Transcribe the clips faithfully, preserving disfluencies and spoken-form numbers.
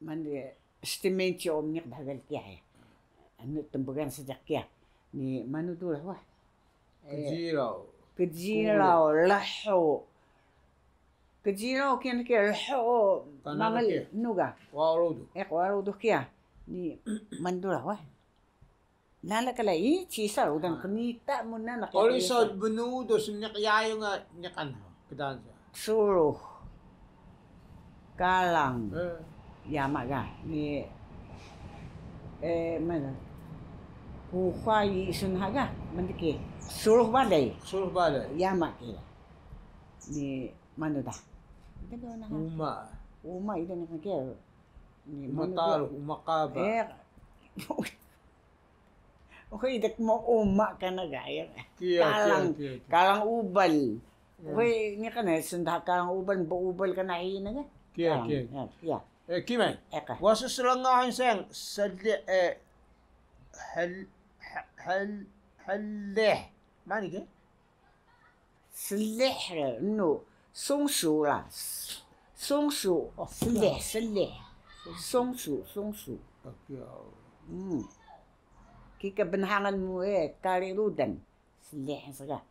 Manu, stimenti o mniq dxgal kiya he. Anu tnbgan sediq kiya. Ni manu durah wah. Kjiraw. Kjiraw, lhu. Kjiraw kiya naki lhu. Mangal nuga. Warudu. Ek warudu kiya. Ni manu durah wah. Nala kala i cisa rudan qnita mu nanaq. Quri so bnudu sniq yayung nga niqan kdaan sa. Surux. Kalang. Yama ga ni, mana? Kuxay sun ha ga, mndki. Surux balay. Surux balay. Yama ki. Ni manu da. Uma. Uma ida niqan ki. Ni uma manu da. Tarux, uma qaba. Uxe idak mo uma kana ga ya. Kalang, kalang ubal. Uxe niqan sndha kalang ubal, bo ubal kana hina ga. Kiya, kiya. Kimay. Wasu slngahan sayang, slih, hel, hel, hlih. Mani ke? Slih, nu, 松鼠 la. 松鼠, slih, slih. 松鼠, 松鼠. Kika bnhangan mu e, kari rudan. Slih sga.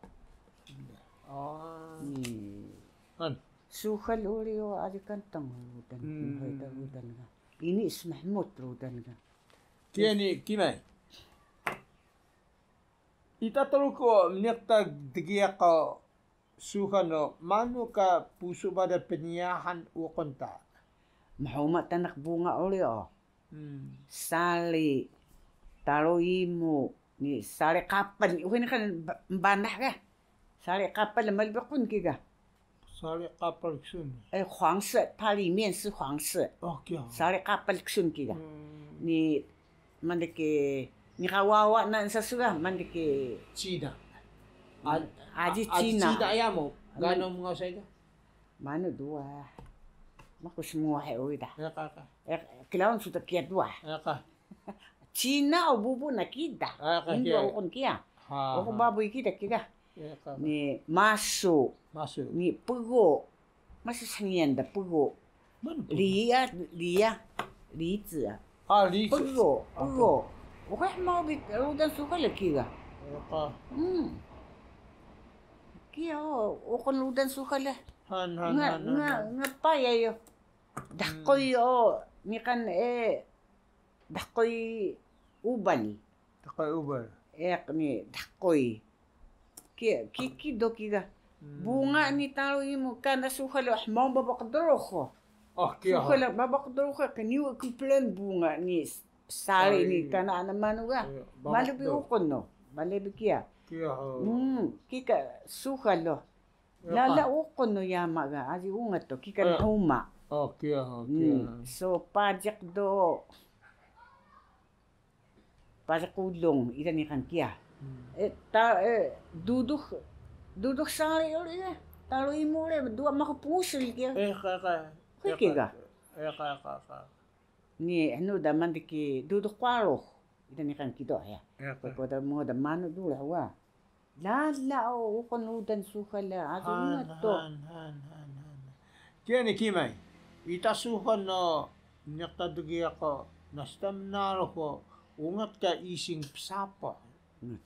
Suxal uri o ali kantang rudan. Mhay ta rudan ga. Ini smhmut rudan ga. Kiya ni kimay. Ita Truku o mniq ta dgiyaq o suxan o manu ka pusu bale pnyahan uqun ta? Mhuma ta naq bunga uri o. Sari, taru imu, ni sari qapal, uxay niqan mbanah ga. Sari qapal malu bi qun ki ga. Sari qapal ksun. 黄色, 它里面是黄色. Sari qapal ksun ki ga. Ni mndki, niqa wawa na nsa su ga, mndki. Cida. Aji cina. Cida yamu. Gano mngaw sa ida? Manu duwa. Maku smuwa he uida. Klaun su ta kiya duwa. Cina o bubu na kida. Indo uqun kiya. Uqun babuy kida kiga. Ni masu. Ni pgo. Masu sngiyan da pgo. Liya, liya. Lici. Pgo, pgo. Uxe hmaw bi rudan suxal kiga. Kiya o, uqun rudan suxal. Nga, nga paya yo. Dxkuy o, niqan e, dxkuy ubal. Dxkuy ubal. Eq ni dxkuy. Ki, ki, ki do kiga. Bunga ni taru imu kana suxal hmaw baba qdrux. Suxal baba qdrux qniyu kmplan bunga ni sari ni kana ana manu ga. Malu bi uqun no. Malu bi kiya. Kika suxal o. Lala uqun no yama ga, aji ungat do, kika nhuma. So pajiq do, pajiq ulung, ida niqan kiya. Dudux, dudux sari uri ga, taru imu uri, duwa maku pusil kiya. Kiya ga. Ni hnu da mndki dudux kwarux. Ida niqan kido ya. Ko da mo da manu dula wa. Lala o uqun rudan suxal, aji ungat do. Kiya ni kimay. Ita suxal o niqta dgiyaq o, nasta mnarux o ungat ka ising psapuh.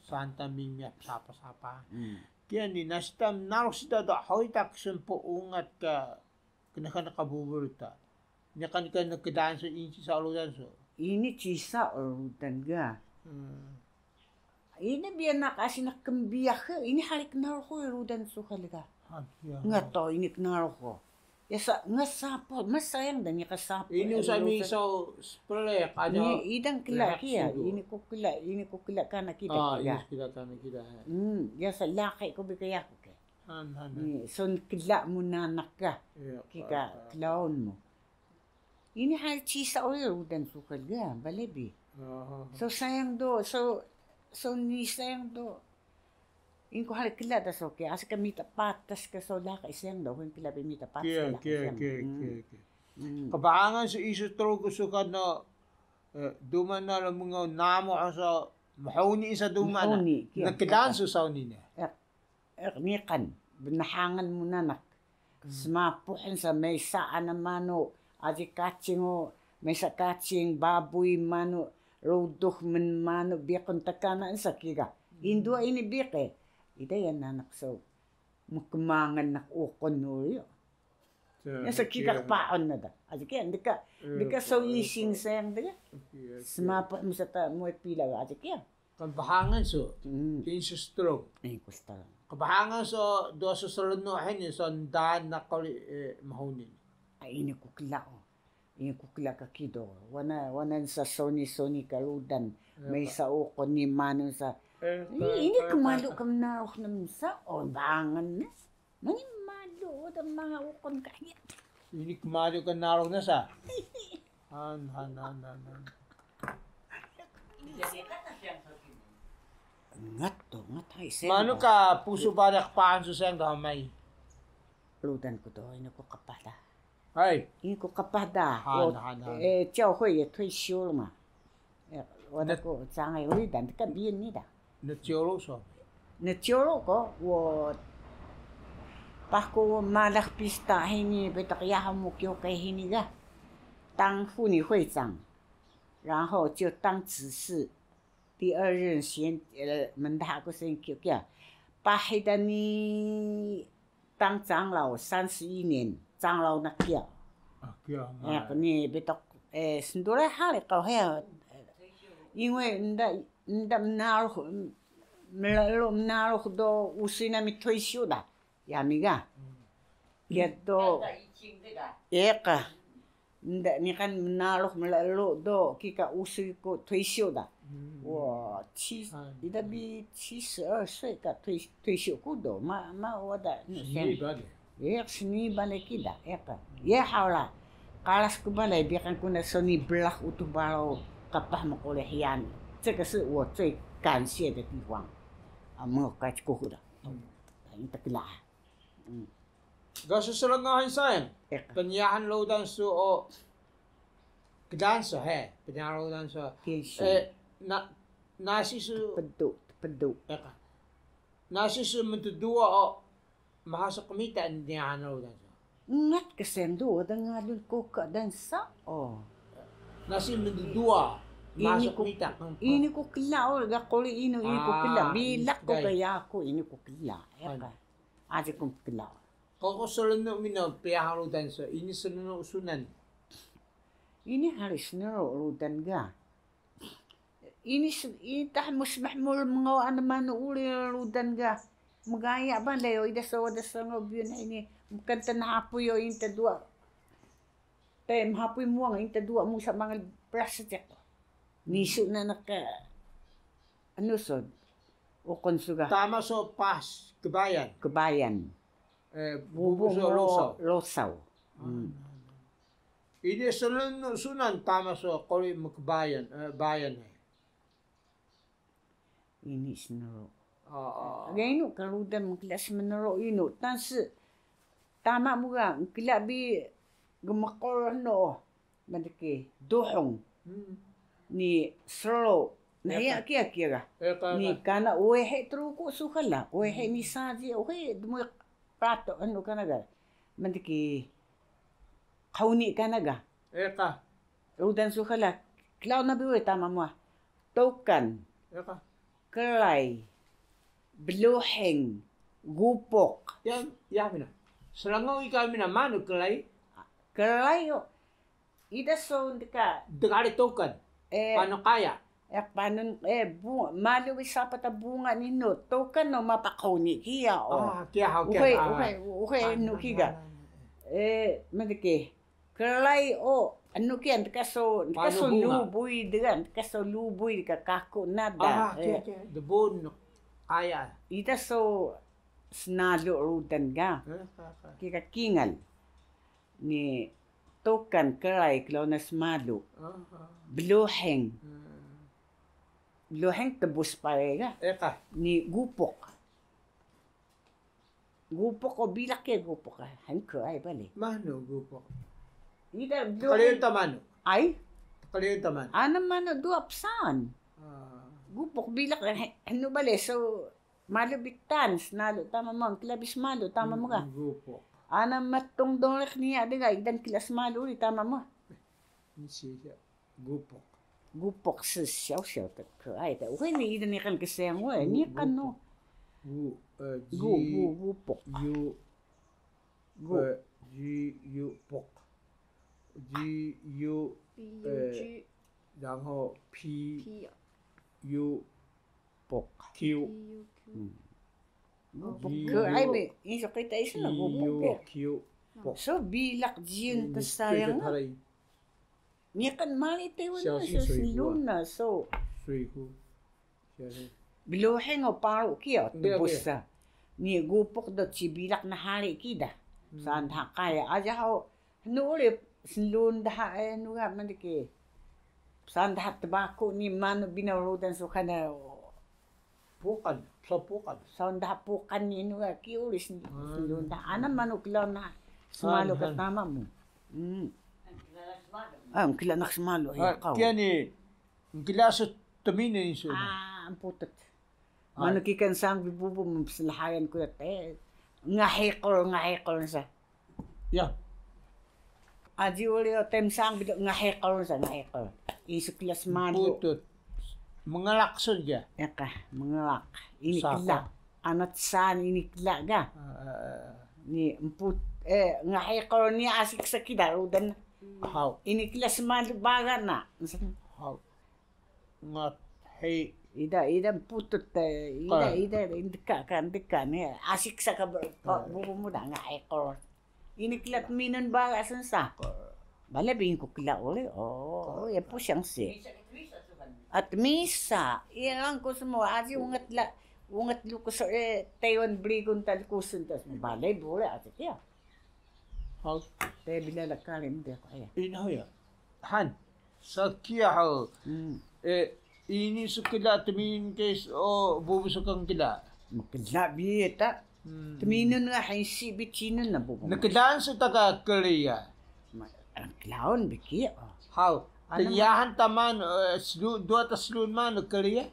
Santa mimiya psapuh sapah. Kiya ni nasta mnarux sida do hoy ta ksun pu ungat ka Knakan ka bubur ta. Niqan ka nkdaan su ini cisa rudan su. Ini cisa rudan ga. Ini biyan naq asi naq knbiyax, ini hari knarux rudan su kali ga. Nga to ini knarux. Ya sa, nga sapo, mas sayang da niqa sapo. Ini usa misaw splay qada. Ini idan kla kiya, ini ku kla, ini ku kla kana kida kiya. Ya sa laqi ku bi ka yaku ke. Ni so nkla mu nanaq ka, kika klaun mu. Ini hari cisa uri rudan su kla ga, bale bi. So sayang do, so, so ni sayang do. Ini ku hari kla da so ke, asi ka mita patas ka so laqi sayang do, ini kla bi mita patas ka laqi sayang. Qbahangan su isu Truku su kana, duma na lo mngaw namu so mhuni sa duma na. Nklan su saw ni na. Niqan, bnhangan mu nanaq. Smapuhan sa mesa ana manu, aji kacing o, Mesa kacing, babuy, manu, rudux, mnmanu, biqun, takana, nsa kiga. Induwa ini biqi. Ida ya nanaq so mkmangan naq uqun uri. Nsa kiga qpaun na da. Aji kiya, ndka, ndka so ising sayang da ya. Smapuh mesa ta muwe pila ga aji kiya. Qbhangan su, ini su strong. Ini ku strong. Qbhangan su, do su slnu hini su ndaan na quri, eh, mhuni. Ini ku kla o. Ini ku kla ka kido. Wana, wana sa soni, soni ka rudan. Mesa uqun ni manu sa. Ini kmalu ka mnarux na mesa o bangan na. Mani malu uda manga uqun ka hiya. Ini kmalu ka narux na sa. Han, han, han, han, han. Ngat to, ngat hay sen. Manu ka pusu bale qpahan su sayang da mai. Rudan ku do, ini ku qpah da. Hay. Ini ku qpah da. Han, han, han. Eh, 教会也退休了嘛。 Wada ku cangay uri da, ndka biyan ni da. Necioro so? Necioro ko, wo, paku malax pista hini, bitaq yaha mu kiyo kay hini ga. 当妇女会长，然后就当执事，第二任选，呃，mndaha ku senkyu kiya. Pahida ni 当长老三十一年，长老 na kiya. Kiya. Ni bitaq, eh, snduray hari qo hiya. 因为 nda, nda mnarux, mlalo mnarux do usuy nami 退休 da. Yami ga. Kiya do. Eka. Nda niqan mnarux mlalo do kika usuy ku 退休 da. Wa, ida bi 七十二岁 ka 退, 退休 ku do, ma, ma wada. Sni bale. Ye sni bale kida, eka. Ye hawla. Qaras ku bale, biqan ku na soni blaq Utux Baraw qpah mquri hiyan. 这个是我最感谢的地方。啊，没有，该过去的。嗯。Ini ta kla. Ga su slngahan sayang. Pnyahan rudan su o. Kdaan su, he, pnyahan rudan su. Eh, na, nasi su. Tpdu, tpdu. Nasi su mtduwa o. Maha su qmita pnyahan rudan su. Ngat ksendu da ngalun kuka dan sa o. Nasi mtduwa. Maha su qmita. Ini ku kla o, ga quri inu ini ku kla. Bilaq ku ka yaku ini ku kla. Aji ku kla. Qo slnu mina pyahan rudan so, ini slnu sunan. Ini hari snru rudan ga. Ini, ini tah msmhmul mngawaan manu uri rudan ga. Mgaya bale o ida so wada snru biyun ini. Mkan tnhapuy o ini tduwa. Te mhapuy muwang ini tduwa musa mangal plastik. Nisu na naka, anu so, uqun su ga. Tama so pas kbayan. Kbayan. Eh, bubu so losaw. Losaw. Ini slnu sunan tama so quri mkbayan, eh, bayan. Ini snru. Ga inu ka rudan mkla smnru inu, 但是 tama mu ga mkla bi gmqur hnu, mndki duhung ni sru, na hiya kiya kiya ga. Ni kana uehe Truku su kala, uehe ni saji, uehe dmuy qrato hnu kana ga. Mndki qhuni kana ga. Rudan su kala, klaun na bi uri tama mu. Tokan. Klay. Bluhing. Gupuq. Ya, ya mina. Srngaw ika mina manu klay? Klay o. Ida so ndka. Dkari tokan. Eh. Panu qaya. Eh, panun, eh, bu-, malu bi sapah ta bunga ninu. Tokan o mapa qhuni kiya o. Ah, kiya ha, kiya ha. Uxe, uxe, inu kiga. Eh, mndki. Klay o, anu kiya, ndka so, ndka so lubuy dga, ndka so lubuy dga kaku na da. Ah, kiya, kiya. Dbun qaya. Ida so snalu rudan ga. Kika kingal. Ni tokan klay klaun na smalu. Bluhing. Bluhing tbus pare ga. Ni gupuq. Gupuq o bilaq ke gupuq, hngkay bale. Manu gupuq? Ida dua. Tqliyun ta manu? Ay? Tqliyun ta manu? Ana manu dua psaan. Gupuq bilaq, hnu bale so malu bi tan snalu tama mu, kla bi smalu tama mu ga. Gupuq. Ana mtung doriq niya dga, idan kla smalu uri tama mu. 你写一下，gupuq。Gupuq 是小小的可爱的，我跟你的那个声，我也念看哦。Gu, gu, gu, gupuq. Yu, gu, yu, puq. Yu, yu, 然后 pi, yu, puq. Q. Puq. K'ai bi, insa qita isa na gupuq. Q. Puq. So bilaq jiyun ta sayang. Niqan mari Taiwan na so slun na so. Biluhing o paru kiya tbus sa. Ni gupuq do cibilaq na hari kida. Saan daha qaya aja ho. Hnu uri slun daha, eh, hnu ga mani ki. Saan daha tbaku ni manu binaw rudan so kana. Puqan, so puqan. Saun daha puqan ni inu ga ki uri slun daha. Ana manu klaun na smalu ka tama mu. Ah, kla nak smalu ya kau. Kiya ni, kla so tmini ni so. Ah, mputut. Manu ki kan sang bi bubu mpslhayan ku te. Ngahi qol, ngahi qol sa. Ya. Aji uri o temsang bido ngahi qol sa, ngahi qol. Isu kla smalu. Putut. Mengelak saja. Eka, mengelak. Ini kla. Anat saan ini kla ga. Ni mput, eh, ngahi qol ni asik sakida rudan. Hau. Ini kla smalu baga na. Hau. Ngat hi. Ida, ida mputut, eh, ida, ida, ndka ka, ndka ni, asik sa ka bubu mu da ngahi qol. Ini kla tminun baga sun sa. Bale bing ku kla uri, oh, ya pusang si. At misa, iya lang ku semua, aji ungat la, ungat lu ku so, eh, Taiwan brigun tal ku sun tas. Bale bule aji ya. Hau. Te bila la kari mde ko ya. Ina ya. Han. Sakiya hau. Eh, ini su kla tminun ke o bubu su kan kla. Mkla bi ta. Tminun ga hansi bi cinun na bubu. Nklaan su ta ka kliya. Klaun bi kiya. Hau. Tyahan ta manu, eh, slu, dua ta slun manu kliya.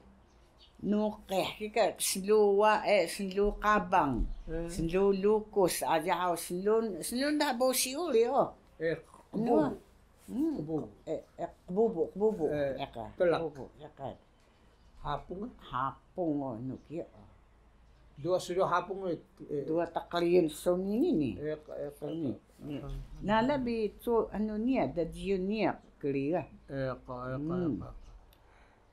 Nuqih kika slu wa, eh, slu qabang, slu lukus, aja hau slun, slun daha bosi uri o. Eh, qbubu. Qbubu. Eh, qbubu, qbubu. Eka, qbubu, eka. Hapung? Hapung o, nuki o. Dua slu hapung, eh. Dua ta qliyan soni ni. Eka, eka. Soni. Nala bi tu anu niya, dajiyun niya kliya. Eka, eka, eka.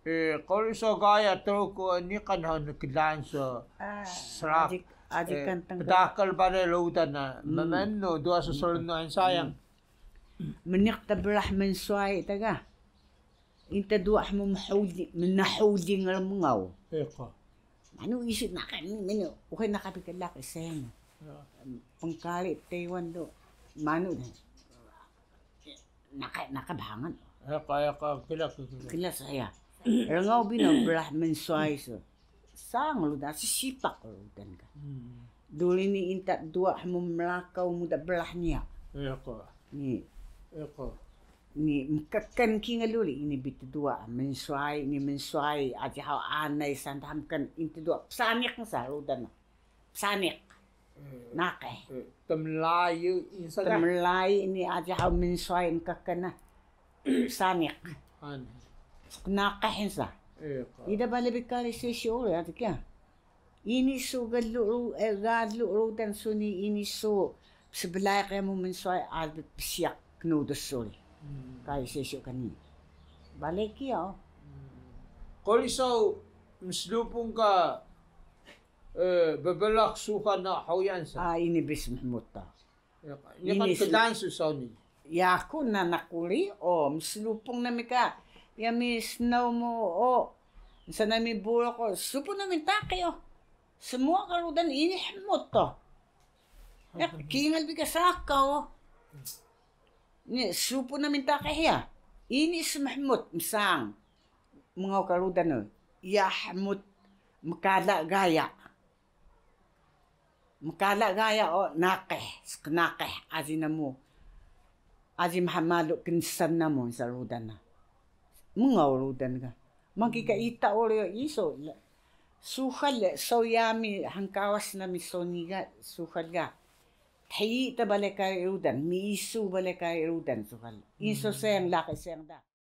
Eh, quri so gaya Truku niqan hug nklaan so srap, aji, aji, eh, kantang pdakal bale rudan na, mm, mmanu dua so slnun sayang. Mniq ta brah mnswayi ta ga. Ini ta duwa hmu mhuling, mnhuling rmngaw. Eka. Manu isi naqah ni, manu uxe naqah bi ka laqi sayang. Ya. Pngkari Taiwan do, manu da. Naqah, naqah bhangan. Eka, eka, kla, kla. Kla saya. Rngaw bi na brah mnswayi su. Sang rudan, sisipak rudan ka. Hmm. Duri ni ini ta duwa hmu mlakaw mu da brah niya. Eka. Ni. Eka. Ni mkkan kingal uri ini bi tduwa mnswayi, ini mnswayi, aji hug anay san ta mkan ini tduwa psaniq sa rudan. Psaniq. Eh, naqih. Eh, tmlayi insa ga? Tmlayi ini aji hug mnswayi nkkan na. Psaniq. An. Naqih insa. Eh, qa. Ida bale bi kari sesi uri aji kiya. Ini su galu ru-, eh, galu rudan suni ini su psblaiq yamu mnswayi aji psiyaq knudus uri. Hmm. Kari sesi kani. Bale kiya o. Hmm. Quri saw mslupung ka Eh, bblaq suxan na huyan sa. Ah, ini bi smhmut ta. Ya, ini kan kdaan su saw ni. Yaku nanaq uri, o, mslupung nami ka, yami snaw mu, o, nsa nami buluk, o, supun nami taqi, o. Smruwa ka rudan ini hmut to. Ya, kingal bi ka saka, o. Ni supun nami taqi hiya. Ini smhmut, msang. Mngaw ka rudan o, iya hmut mkala gaya. Mkala gaya o naqih, sknaqih, aji namu. Aji mha malu knsan namu sa rudan na. Mngaw rudan ga. Maki ka ita uri o isu. Suxal le, so yami hngkawas nami so ni ga, suxal ga. Hiyi ta bale kari rudan, miisu bale kari rudan su kal. Isu sayang, laqi sayang da.